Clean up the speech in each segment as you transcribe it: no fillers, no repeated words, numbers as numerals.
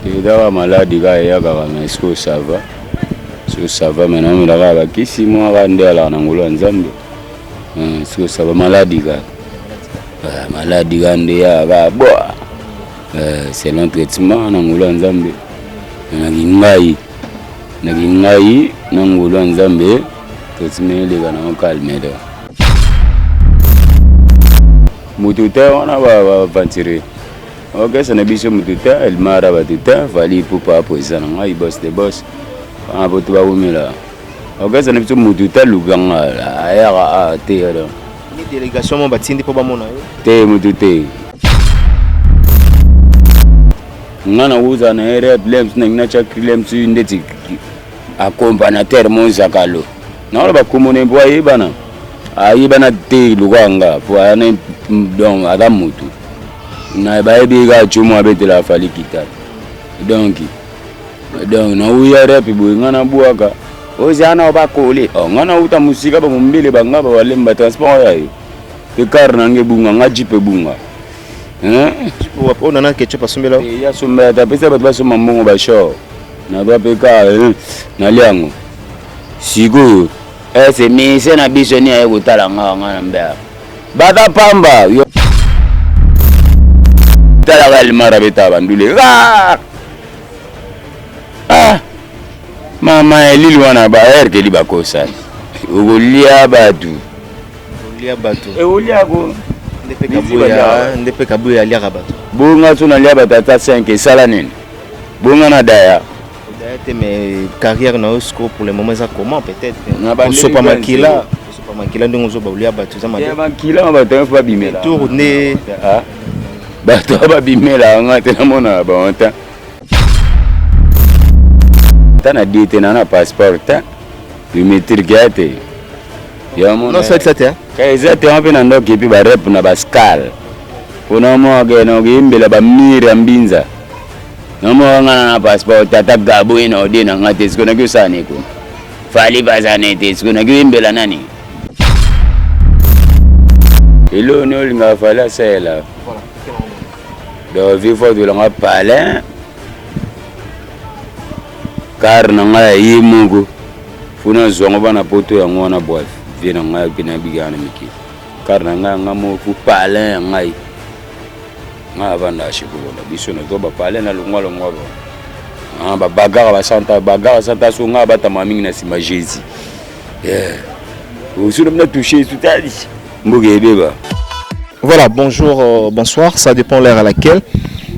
Ezaka maladi kaka eyakaka, mais sikoyo ça va, sikoyo ça va. Mais naomela kaka bakisi mwa kaka nde alaka na ngolu ya Nzambe. Sikoyo ça va, maladi kaka, maladi kaka nde eyaka kaka bwa selon traitement na ngolu ya Nzambe. Naki ngai, naki ngai na ngolu ya Nzambe, traitement eleka nango calme. Donc motu te wana baaventurier orchestre na biso, motu te Elmara, bato te Fally Ipupa, président na ngai, boss de boss wana, po to bawumela orchestre na biso. Motu te alukanga ayaka te alors. Ni délégation mo batindi mpo bamona yo? Te, motu te. Nga nakozala na ye rep lems, nangi natya lems ndeti accompagnateur mozakalo, naoloba komona mpo ayebana, ayebana te lokola nga, po ayana. Donc aza motu na bayebi kaka tiomo abetela Fally guitare. Donc nauya rep boye, nga nabwaka ozala na bakole. Nga nauta mosika, bamombele banga babalemba transport ya yo te, car nanga ebunga, nga jeep ebunga. Oyo nana Ketchup asombela? Ya sombela te, apesa bato basomba mbongo bashor nazwa mpe ka nalia yango. Sikoyo ese mise na biso ni aye kotala nga, nga na mbea bata pamba yo, talaka Elimara betaka bandule. Ah! Mama elili wana baerkeli bakosani, okolia bato. Olia bato? Oliako. Nde mpe Kabuya aliaka bato? Bonga so nalia bato ata 5, esala nini? Bonga na daya. Daya te, mais carrière na yo sikoyo pour le moment eza comment? Peut-être osopa makila, osopa makila ndenge ozoba olia bato, eza mabe. Makila ma bato yango babimela. Tour nde. Bato babimela nga te, namona bango ta ta na die te, na passeport ta biométrique ya te. Non, salisa te. Eza te mpe na ndoki epi barep na bascale mpona moke na okeyembela bamire ya mbinza. Namoka nga na passeport, tata Gabo ye na ode na nga te. Siko naki osala ne kuna, Fally baza ne te, siko naki oyembela nani? Eloko ni olingaka Fally asalela, donc vi fo tolanga palin car na ngai ya ye moko fo nazwango bana poto yango wana. Bref, vie na ngai mpe nayebikaka na mikili, car na ngai yanga moko fu palin ya ngai. Ngai avanda shikolo na biso, nazwa bapalin na longwa longwa ba babagara basanta bagara santa so ngai abatama mingi na nsima Jésus osuna mina touche sutali mboka ebeba. Voilà, bonjour, bonsoir, ça dépend l'heure à laquelle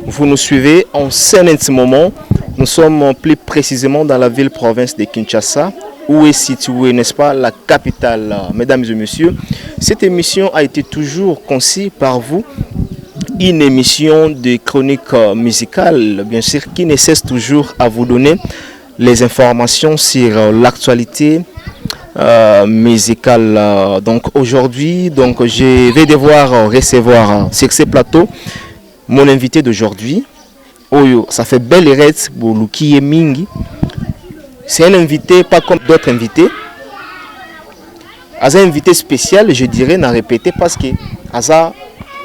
vous nous suivez. En ce moment, nous sommes plus précisément dans la ville-province de Kinshasa, où est située, n'est-ce pas, la capitale. Mesdames et messieurs, cette émission a été toujours conçue par vous, une émission de chronique musicale, bien sûr, qui ne cesse toujours à vous donner les informations sur l'actualité musicale. Donc aujourd'hui, donc je vais devoir recevoir sur ce plateau mon invité d'aujourd'hui. Oyo, ça fait belle lurette, boluki mingi. C'est un invité pas comme d'autres invités. Aza invité spécial, je dirais, na répété parce que aza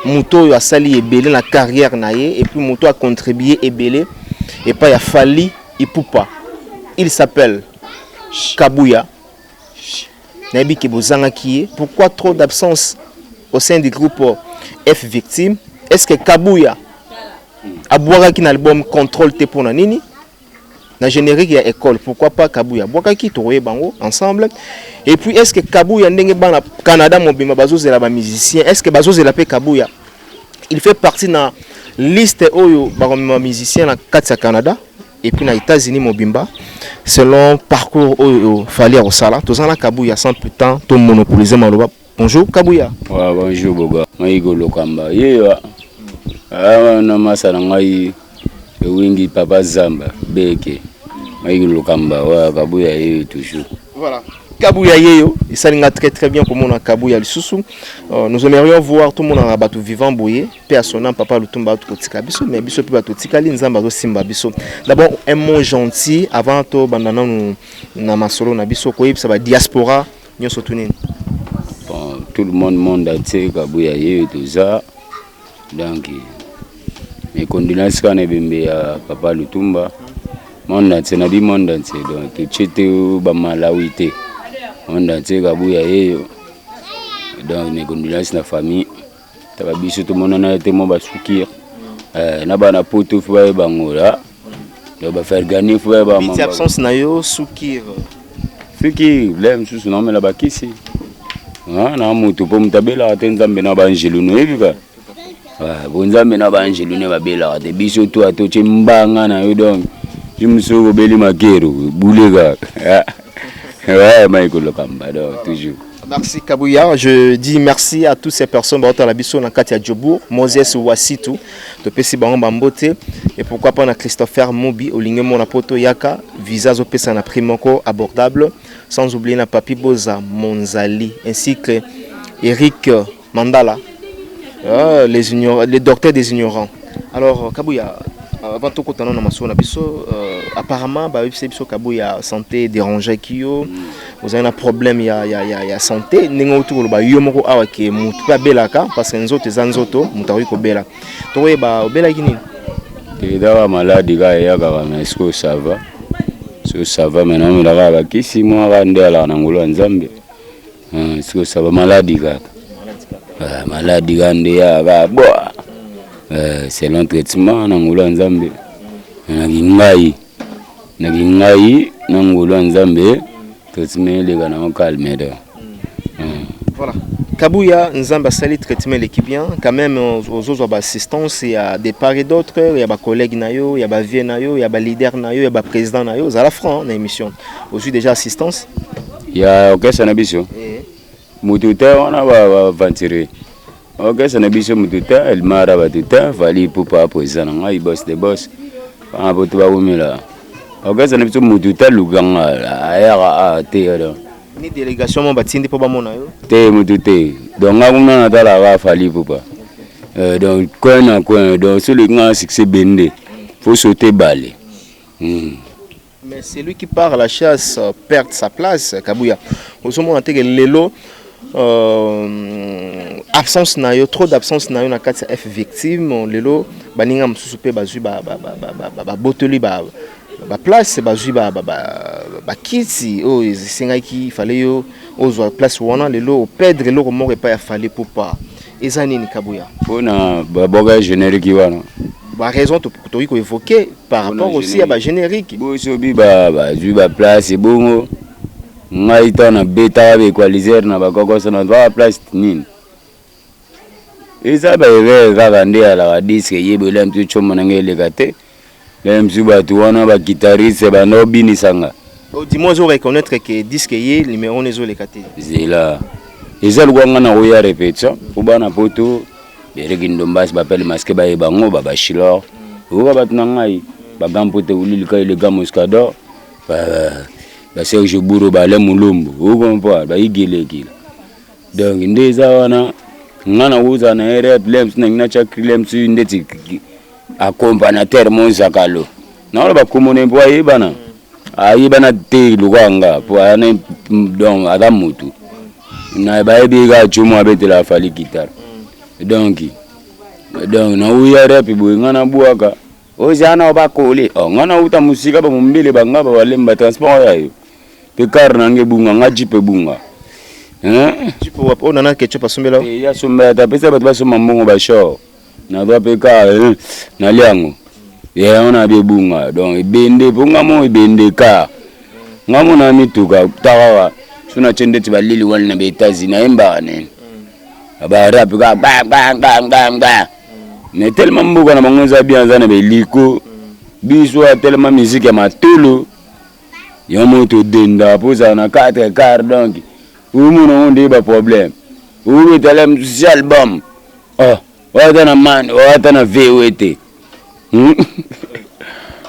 moto oyo asali ebele na carrière na ye et puis moto a contribué ebele epai ya Fally Ipupa. Il s'appelle Kabuya. Nayebi ke bozangaki ye. Pourquoi trop d'absence au sein du groupe F Victime? Est ce que Kabuya abwakaki na album Contrôle te? Mpona nini na générique ya école, pourquoi pas Kabuya abwakaki? Tokoyeba yango ensemble. Et puis, est ce que Kabuya, ndenge bana Canada mobimba bazozela bamusicien, est ce que bazozela mpe Kabuya? Il fait partie na liste oyo bakomema musicien na kati ya Canada et puis na États-Unis mobimba, selon parcours oyo Fally ya kosala. Toza na Kabuya. Sans plus temps to monopoliser maloba, bonjour Kabuya. Ouais, bonjour Boga. Ngai kolokamba ye awa na masa na ngai ewingi papa Zamba beke ngai kolokamba wa Kabuya ye toujours. Voilà. Kabuya yeyo, esalinga très très bien komona Kabuya lisusu. Nous aimerions voir tout le monde na bato vivant boye pe à son âme, papa Lutumba kotika biso, mais biso pe bato tikali, Nzambe azosimba biso. D'abord un mot gentil avant to banda nanu na masolo na biso, koyebisa ba diaspora nyonso tu nini? Bon, tout le monde, monde entier, Kabuya yeyo toza. Donc Mais condoléances kaka na ebembe ya papa Lutumba. Monde entier na bi monde entier donc totie te ba Malawi te. Monde entier Kabuya yeyo. Donc mes condoléances na famille. Taba biso tomonana ye te mwa basukir. Eh, na bana poto fo bayeba yango la. Donc ba faire gagner fo bayeba Biti absence na yo sukir. Soki le mosusu naomela bakisi. Ah, na moto mpo moto abelaka te nzambe na baangelu noyebi ka ah, bo nzambe na baangelu ne babelaka te biso to atotye mbanga na yo donc ti mosusu obeli makero bule kaka ouais Michael Lokamba donc toujours. Merci Kabouya, je dis merci à toutes ces personnes baotala biso na kati ya Djobour, Moses Wasitu, topesi bango bambote et pourquoi pas na Christopher Mobi olingi mona poto yaka visa azopesa na prix moko abordable, sans oublier na Papi Boza Monzali ainsi que Eric Mandala, les docteurs des ignorants. Alors Kabouya, avant tokotana na masolo na biso, apparemment bayebisa biso Kabouya santé dérangeaki yo, ozali na problème ya santé ndenge outi koloba yo moko awa ke motu mpe abelaka parce que nzoto eza nzoto, moto akoki kobela. Tokoyeba obelaki nini? Ezaka maladi kaka eyakaka, mais est-ce que ça va? So ça va, mais naomelaka bakisi mwa kaka nde alaka na ngolu ya Nzambe. Est-ce que ça va? Maladi kaka, maladi kaka nde eyaka bwa selon traitement na ngolu ya Nzambe. Naki ngai, naki ngai na ngolu ya Nzambe, traitement eleka nango calme donc. Voilà. Kabouya, Nzambe asali traitement eleki bien. Quand même, ozozwa ba assistance ya de part et d'autre, ya ba collègue na yo, ya ba vieux na yo, ya ba leader na yo, ya ba président na yo. Ozala franc na émission. Ozwi déjà assistance? Ya orchestre na biso? Motu te wana baaventurier. Orchestre na biso motu te, Elmara bato te, Fally Ipupa président na ngai, boss de boss. Wana poto bakomela. Orchestre na biso motu te alukanga ayaka a te donc. Ni délégation mo batindi mpo bamona yo? Te, motu te. Donc nga kuna natalaka Fally Ipupa. Donc coin na coin, donc so olingi nga succès bende, faut sauter bale. Mais c'est lui qui part à la chasse perd sa place. Kabouya, ozomona te ke lelo absence na yo, trop d'absence na yo na kati ya F Victime, lelo baninga mosusu mpe bazwi babotoli baplace, bazwi bakiti oyo esengaki fallait yo ozwa place wana. Lelo operdre eloko moko epai ya Fally Ipupa, eza nini, Kabuya? Mpona baboka générique wana? Baraison tokoki koévoquer par rapport aussi ya bagénérique. Bosobi bazwi baplace ebongo ngai ntango nabetaka baéqualiseur na bakokoso na baplace nini, eza baerreur kaka nde alaka disque eyebela mosu tiombo na ngai eleka te. Le mosu bato wana baguitariste banda obinisanga. Du moins ozo reconnaître que disque ye numéro wana ezoleka te? Zela, eza lokwa nga na koya répétition po bana poto bereki ndombasi bapele maske bayeba yango babashilor oyoka bato na ngai bagampo te olilika elega moscador baserge buro bale molombo okompoa baigelekila. Donc nde eza wana nga na kozala na rep lems nangi natya cri lems ndeti accompagnateur mozakalo naona bakomone mpo ayebana ayebana te lokola nga mpo ayana. Donc aza motu na bayebi kaka tiomo abetela Fally guitare. Donc nauya rep boye nga nabwaka oza na bakole oh, nga nauta mosika bamombele banga babalemba transport oyo ayo mpe car nanga ebunga nga jeep ebunga. Jeep oyo nana ketchup asombela? Ya sombela te, apesa bato basomba mbongo bashor nazwa mpe car nalia yango ye wana bi ebunga. Donc ebende mpo nga mo ebende car nga mo na mituka takaka so natie ndeti balili wana na baÉtats-Unis nayembaka nini barap kaka gba mais tellement mboka na bango eza bien, aza na beliko biso atelema musique ya matolo yo mo todenda mpo ozala na 4 car. Donc omona ngo nde baproblème obetala mosusu album oh, oyo ata na man oyo ata na voe te,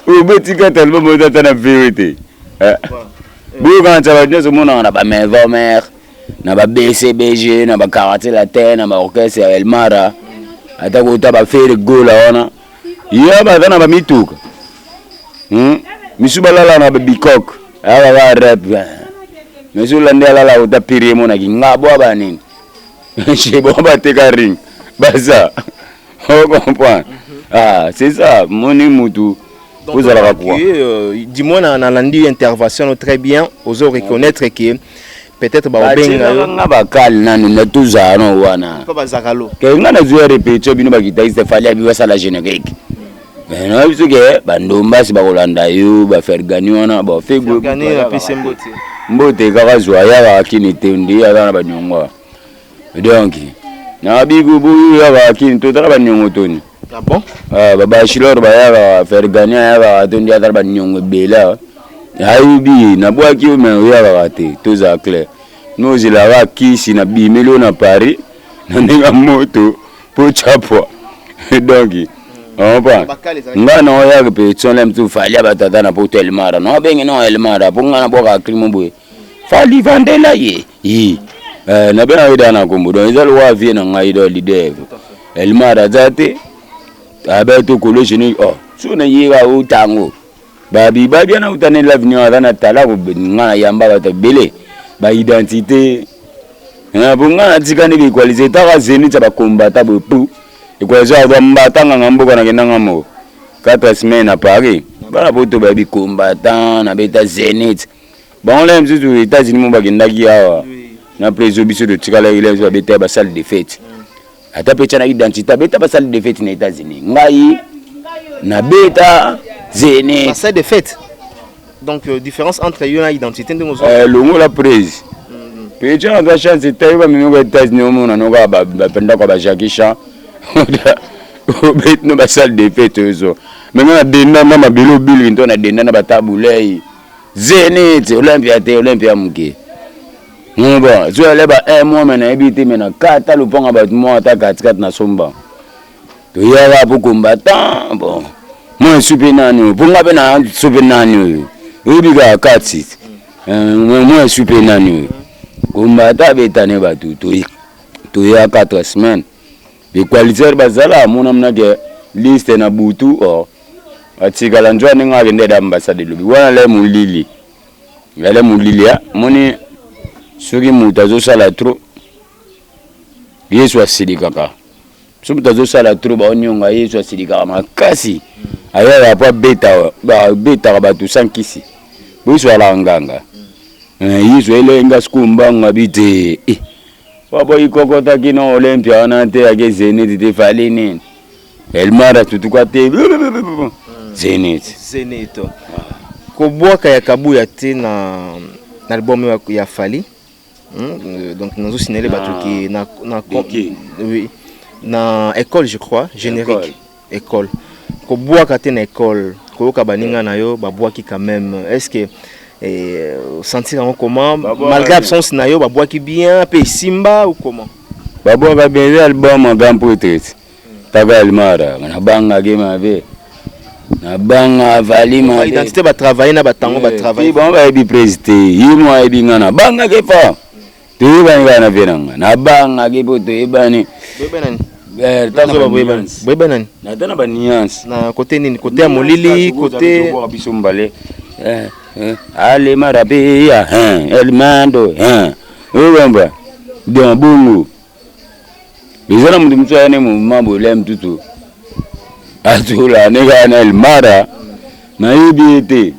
obeti kati album oyo ata na voe te. Boyokanisa bato nyonso omonaka na bamaison mère, na ba BCBG, na baquartier latin, na baorchestre ya Elmara, ata kota baFerre Gola wana ye baza na bamituka, Misu balala na babikok aya ba rep mais olandi alala ota piri emonaki nga bwa banini chez bango bateka ring baza ocomprendre. Ah, c'est ça, moni mutu ozalaka quoi. Du moins nalandi intervention très bien, ozo reconnaître que peut-être baobenga yo nga bakale nanu na tozala no wana. Mpo bazakalo. Ke nga nazwi ya répétition, bino baguitariste, Fally abi basala générique, mais na biso ke bandombasi bakolanda yo, bafergani wana. Bafegapesi mbote. Mbote kaka zwa yaka kini te, ndi aza na baniongo. Donc na biku boyo yaka kini, totala baniongo toni. Ah bon? Babachilor bayaka, fergani ayakaka to ndi atala baniongo ebele. Ayebi nabwaki yo, me oyakaka te. Tozala clair, nozelaka kisi na bimeli oyo na Paris na ndenge moto mpo tyapwa. Donc comprend nga na oya répétition le mosusu, Fally abatata na poto Elmara na obenge no Elmara, mpo nga nabwaka crime boye, Fally vandela ye ye nabengaki da na kombo. Donc eza lokwa vie na ngai. Donc leader Elmara aza te, abe tokolo générique. Oh, so nayeka otango babi babia na uta na l'avenir, aza na tala nga na yamba bato ebele baidentité po nga natika ndenge Equaliser etaka Zénith ya bakombata boye pu Equaliser azwa mbata nganga mboka. Nakendanga moko 4 semaines na Paris, bana poto bayebi combattant nabeta Zénith. Bango la mosusu États-Unis mo bakendaki awa na preso, biso totikalaki la mosusu babeta basalle de fête. Ata mpe tia na identité, abeta basalle de fête na États-Unis, ngai nabeta Zénith. Salle de fête, donc différence entre yo na identité ndenge ozo Longola prise mpe tia nazwa chance te, bamemeko États-Unis, omona no kaka bapendako ya bajackie Chan, obeti no basalle de fête ozo me nga nadenda na mabele obiliki nto nadenda na batabulei Zénith, Olympia te, Olympia moke. Bon, so ele ba un mois, me nayebi te, me na kata lopango bato mwa ata katikati na somba, toyaka mpo combattant. Bon, mwa esu mpe nani oyo, mpo nga mpe na so mpe nani oyo oyebi kaka kati mwa esu mpe nani oyo combattant abetane bato. Toya 4 semaines, Equaliser bazala amona munake liste na butu o atikala nzwa ndenge akende da ambassade. Elobi wana le molili, yale molili ya moni. Soki moto azosala trop, Yesu asilikaka. Soki moto azosala trop, baonionga, Yesu asilikaka makasi, ayaka po abeta, abetaka bato sans kisi. Boyesu alaka nganga. Yesu elenga sikoyo mbango abi te baboyi kokotaki na Olympia wana te, ake Zénith te. Fally nini, Elmara tutuka te, Zénith. Zénith. Kobwaka ya Kabuya te na album ya Fally. Donc nazosinele bato ke na, oui, na école, je crois, générique école, kobwaka te na école, koyoka baninga na yo babwaki quand même. Est ce que sentir yango comment, malgré absence na yo, babwaki bien mpe esimba ou comment? Babwaka bien, eza album ya grand prêtre taka Elmara. Nabangaki mabe, nabanga Fally mabe. Identité batravaille na batango batravaille. Bango bayebi prise te, ye mo ayebi nga. Nabangaki fa toyebani kaka na vie na nga, nabangaki mpo toyebani. Boyeba nani? Nata na banuance. Na côté nini? Côté ya molili, côté biso mbale alemara mpe ya elmando oyamba. Donc bongo eza na moto mosusu aya ne moma boye, motutu atola ne kaka na Elmara, nayebi ye te,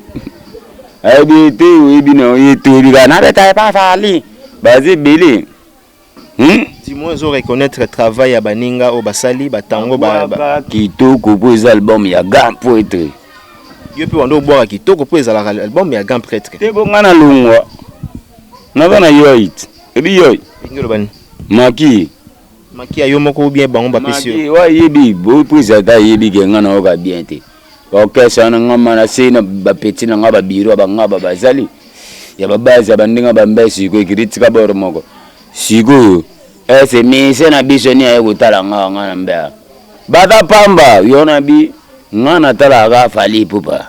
ayebi ye te, oyebi na ye te, oyebi kaka nabeta epa Fally, baza ebele. Du moins ozo reconnaître travail ya baninga oyo basali batango. Kitoko mpo eza album ya grand prêtre. Yo mpe wanda obwaka kitoko mpo ezalaka album ya grand prêtre. Te, bonga na longwa naza na yoi te, ebi yoi. Elingi oloba nini? Maki. Maki ya yo moko ou bien bango bapesi yo? Wayebi boprise, ata ayebi ke nga nayoka bien te. Orchestre wana nga ma na se na bapeti na nga, babiro ya bangaba bazali ya babase ya bandenge bambe. Sikoyo ekiri tika boro moko sikoyo ese mise na biso ni aye kotala nga, nga na mbe bata pamba yo na bi nga natalaka Fally Ipupa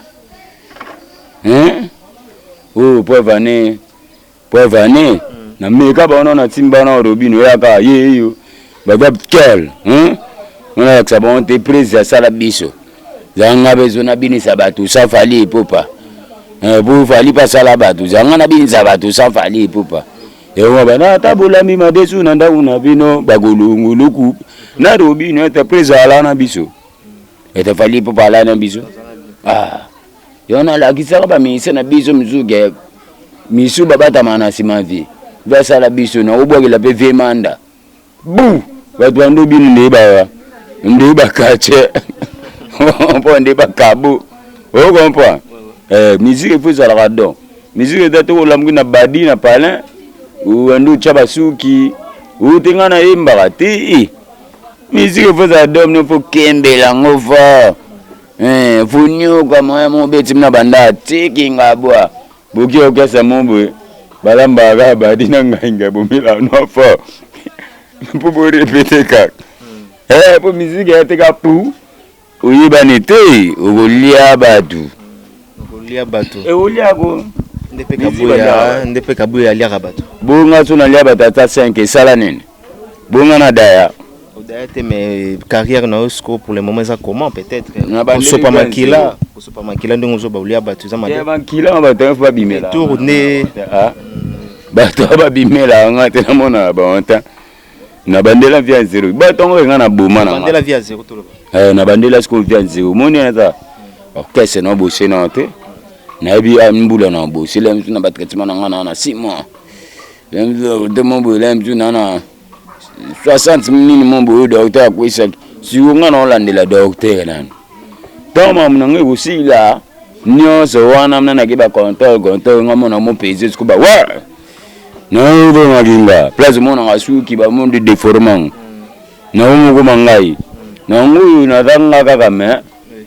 oyo preuve ane, preuve ane nameka bango na ntimba wana Robino oyaka ye yo baza kel wana alakisa bango te. Prise asala biso zanga bezo nabinisa bato sans Fally Ipupa, po Fally mpe asala bato zanga nabinisa bato sans Fally Ipupa. Yango bana ata bolami madesu na ndako na bino bakolunguluku na Robino ete prise ala na biso. Ete Fally Ipupa alaya na biso. Ah. Yo nalakisaka ba musicien na biso misusu ke misu babatama na nsima vie. Basala biso na obwakela pe vie manda. Bu! Bato bando bino nde ba nde ba kache. Mpo nde ba kabo. O comprend? Eh, musique il faut ezalaka don. Musique eza te olamuki na badi na palin wandi otya basuki ote ngai nayembaka te. Musique il faut ezala don, il faut kembela yango fort. Eh, funyoka moya mobeti na banda tikinga bwa boki okesa mo boye balambaka kaka badi na ngai ngai bomela no fort mpo borepete kaka eh, mpo miziki ya teka pu oyebani te okolia bato okolia bato ekolia ko nde mpe kabuya aliaka bato bonga so nalia bato ata 5 esala nini bonga na daya Odaya te mais carrière na yo sikoyo pour le moment eza comment peut-être kosopa makila kosopa makila ndenge ozoba olia bato eza mabe makila na bato yango babimela tour nde ah. bato babimela nga te namona bango te na bandela vie ya zero bato yango nga na boma na bandela vie ya zero toloba eh, na bandela sikoyo vie ya zero omoni eza orchestre na bose na te nayebi ah, mbula na bose la misu na batraitement na nga na na 6 mois la misu te mo boye la misu na na 60 nini mo boye docteur akwesaki sikoyo nga naolandela docteur nani ntango makambo na ngai ekosila nyonso wana mna nake bacontrole controle nga mona mopese siko ba wa naobomaki nga place omonaka suki bamonde deformant nao mokoma ngai nango oyo naza nga kaka me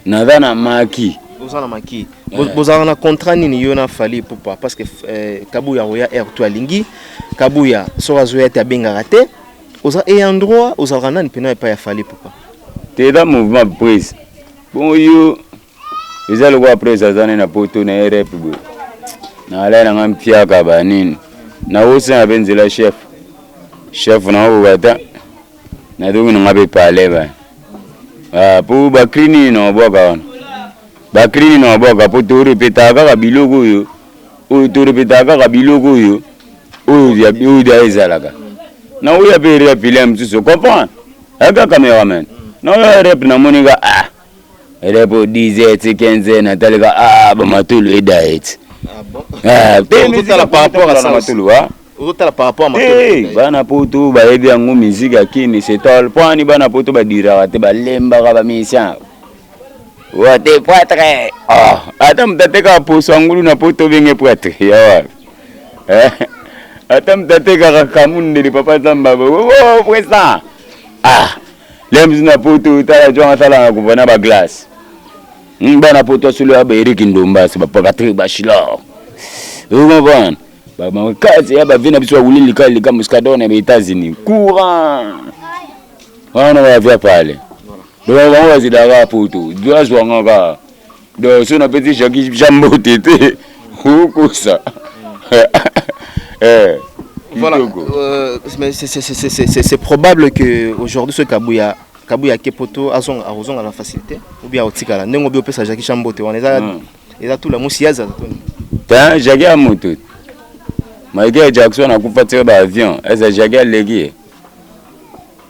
naza na maki oza na maki bozalaka na contrat nini yo na Fally Ipupa parce que euh, Kabuya akoya air to alingi Kabuya soki azoya te abengaka te oza ayant droit ozalaka nani mpena epai ya Fally Ipupa te eza mouvement prise bongo yo eza lokola prise aza nde na poto na ye rep boye nalai nanga mpiaka banini nakosenga mpe nzela chef chef nakokoka ta Nazoki na nga pe palais ba. Ah, po ba cri nini na obwaka wana? Ba cri nini na obwaka po to repetaka kaka biloko oyo oyo to repetaka kaka biloko oyo oyo ya oyo da ezalaka. Na oyo pe rep il mosusu comprendre? Aka cameraman. Na oyo rep na moni ka ah rep 10 heures ti 15 heures natali ka ah ba matulu eda eti. Ah bon? Ah, pe musique par rapport à ça matulu ah. Ozotala par rapport à matolo. Hey, bana poto bayebi yango musique ya kini c'est tol mpo ani bana poto badiraka te balembaka bamisien wate prêtre oh, ata moto atekaka poso ya ngulu na poto obenge prêtre ya wapi eh, ata moto atekaka kamundele papa zamba oh, président ah lemzi na poto tala jonga asala na kuvana baglace hmm, bana poto asolo ya ba Eric Ndombasi ba Patrick Bachilor okomprendre Ba ya ba vie na biso ba wuli lika lika muscador na ba États-Unis courant wana ba via pale donc bango bazilaka poto azwa nga kaka donc so napesi jacki jambote te okosa eh, voilà euh, mais c'est probable que aujourd'hui ce Kabuya Kabuya Kepoto azonga azonga na facilité ou bien otikala ndenge obi opesa Jackie Chambote wana eza hmm. Eza tula musi ya zaza toni. Ta Jackie ya moto. Michael Jackson akufa tika ba avion. Eza Jackie aleki ye.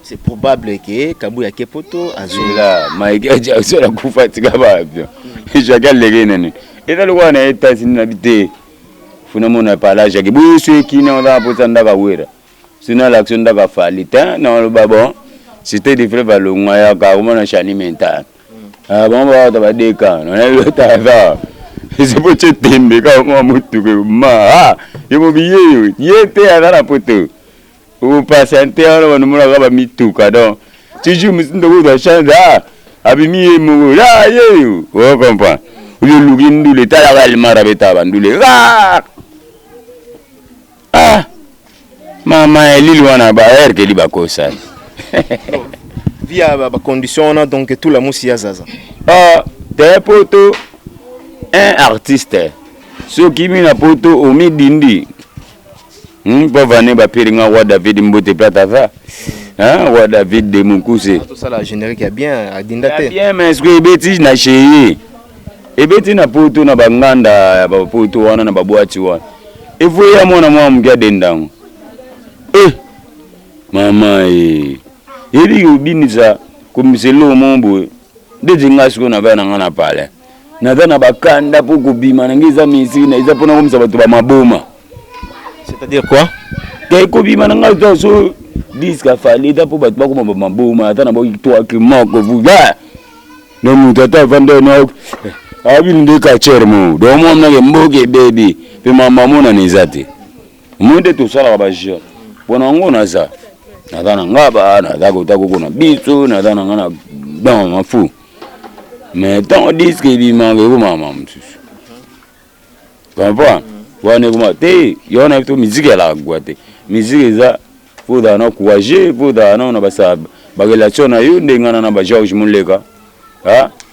C'est probable que Kabuya Kepoto azonga. Michael Jackson akufa tika ba avion. Jackie aleki nani? Eza lokola na États-Unis na bite. Funa mona pala Jackie. Boyo so ekina oza posa ndaka wera. Sino alakisi ndaka Fally te na oloba bon. Cité du fleuve alongwa yaka komona Chani mental. Ah, bango bawata badeka nayebetaka ezopo tye tembe kaka mwa motuka ma ah, ye mobi ye ye te aza na poto opatiente wana banomonaka bamituka donc toujours mosusu ndokozwa chance ah, abimi ye moko ah, ye o comprend oyo oluki ndule talaka alimara betaka bandule ah! Ah! Mama elili wana ba erkeli bakosa. Via ba condition wana donc tout la musi ya zaza. Ah, te poto un artiste soki mi na poto omidindi pauvre année bapeli nga roi David mbote plata va hein roi David de Mukuse. Tosala générique ya bien adinda te. Bien mais ce que ebeti na chez ye. Ebeti na poto na banganda ya bapoto wana na babwati wana evoye ya mwana mwa moke adenda yango eh mama e yebi kobinisa komisa eloko moko boye. Ndeti nga sikoyo navaya na nga na palais, naza na bakanda mpo kobima na ngai eza misiki na eza mpona komisa bato bamaboma. C'est-à-dire quoi? Te, kobima na ngai to so disque ya Fally eza mpo bato bakoma bamaboma. Ata na boki twaki moko vuga na moto, ata avanda na abini nde kachere mo donc mwa mboka ebebi mpe mama monana eza te. Moi nde tosalaka bajeune mpona yango, naza na ngaba, naza kota koko na biso, naza na nga na don mafu. Mais ntango disque ebimaka, ekomama mosusu, comprendre wana ekoma te. Yo wana to musique elaka gwa te. Musique eza faut ozala na courage, faut ozala nao na basa barelation na yo ndenge wana na baGeorge Moleka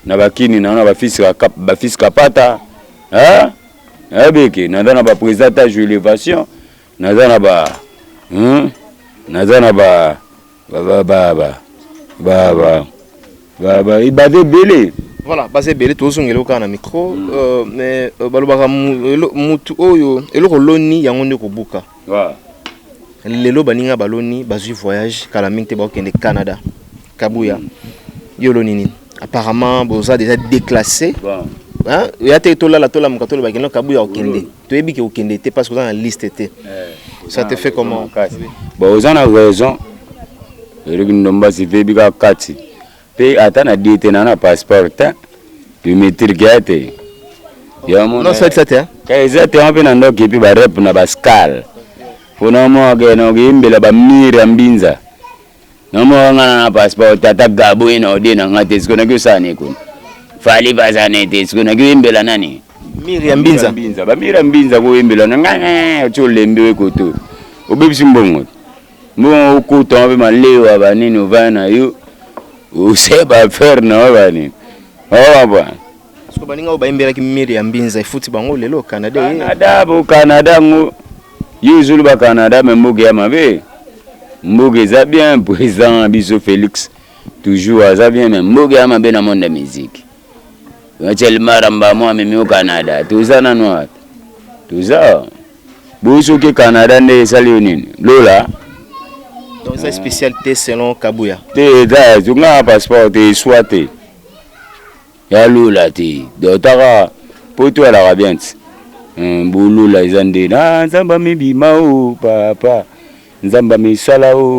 na bakini na bafils Kapata ayebeke. Naza na baprésident tage élévation, naza na ba naza na ba ba ba ba ba ba ba ba baza ebele. Voilà, baza ebele. Tozongela kaka na micro, mais balobaka mutu oyo eloko oloni yango nde kobuka. Lelo baninga baloni, bazwi voyage kala mingi te, bakokende Canada. Kabuya, yo oloni nini? Apparemment boza déjà déclassé. Oya te, tolala, tolamuka, tolobaki no Kabuya okende, toyebi ke okende te parce que oza na liste te. Ça te fait comment? Bon, oza na raison. Eloki ndombasi vebi kaka kati mpe ata na die te na passeport te, biométrique ya te. Non, ça te. Eza te mpe na ndoki epi barep na bascale mpona moke na okeyembela bamire ya mbinza namoka nga na passeport. Tata gabo ye na ode na nga te. Siko naki osala ne kuna Fally bazane te. Siko naki oyembela nani? Mire ya mbinza. Mbinza, bamire ya mbinza koyembela na nga oti olembi oyekoto obebisi mbongo, mbongo okota mpe malewa banini ovaya na yo ose baaffaire na yo banini oba. Parce que baninga oyo bayembelaki mire ya mbinza efuti bango lelo Canada. Canada, bo Canada ngo yo ozoloba Canada, mais mboka ya mabe. Mboka eza bien, président na biso Félix toujours aza bien, mais mboka ya mabe na monde ya musique. Maramba mo amemi o Canada, toza nano ata toza boyi. Soki Canada nde esali yo nini lola? Donc eza spécial te selon Kabuya. Te, eza zonga passeport te, eswa te ya lula te. Donc taka po to alaka bien ti bolula eza nde na Nzambe amibima o papa, Nzambe amisala o.